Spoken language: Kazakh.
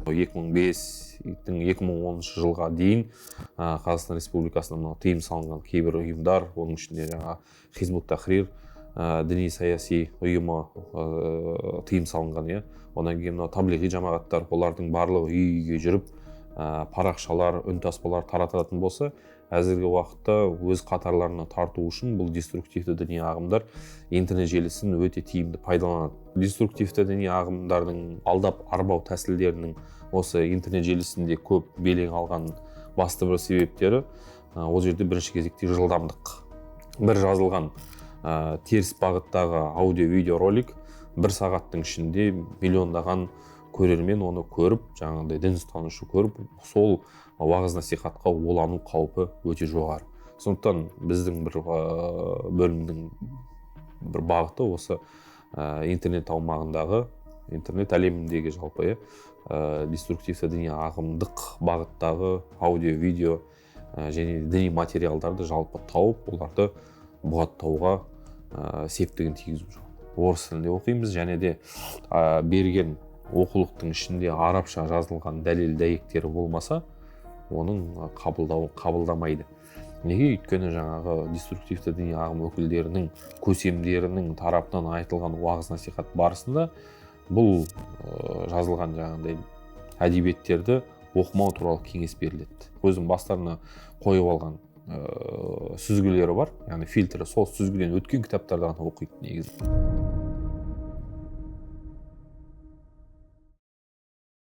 2005-тің 2010 жылға дейін Қазақстан Республикасында мынау тыйым салынған кейбір ұйымдар, оның ішінде жаңағы Хизбут Тахрир діни саяси ұйымы тыйым салынған, иә. Одан кейін мынау таблиғи жамағаттар, олардың барлығы үй үйге жүріп, парақшалар, үнтаспалар тарататын болса, әзіргі уақытта өз қатарларына тарту үшін бұл деструктивті діни ағымдар интернет желісін өте тиімді пайдаланады. Деструктивті діни ағымдардың алдап арбау тәсілдерінің осы интернет желісінде көп белең алған басты бір себептері, ол жерде бірінші кезекте жылдамдық. Бір жазылған теріс бағыттағы аудио видео ролик бір сағаттың ішінде миллиондаған көрермен оны көріп, жаңағыдай дін ұстанушы көріп, сол уағыз насихатқа улану қаупі өте жоғары. Сондықтан біздің бір бөлімнің бір бағыты осы интернет аумағындағы, интернет әлеміндегі жалпы, иә, деструктивті діни ағымдық бағыттағы аудио видео және діни материалдарды жалпы тауып, оларды бұғаттауға септігін тигізу. Орыс тілінде оқимыз және де берген оқулықтың ішінде арабша жазылған дәлел дәйектері болмаса, оның қабылдамайды. Неге? Өйткені жаңағы деструктивті діни ағым өкілдерінің, көсемдерінің тарапынан айтылған уағыз насихат барысында бұл жазылған жаңағыдай әдебиеттерді оқымау туралы кеңес беріледі. Өзінің бастарына қойып алған сүзгілері бар, яғни фильтрі, сол сүзгіден өткен кітаптарды ғана оқиды негізі.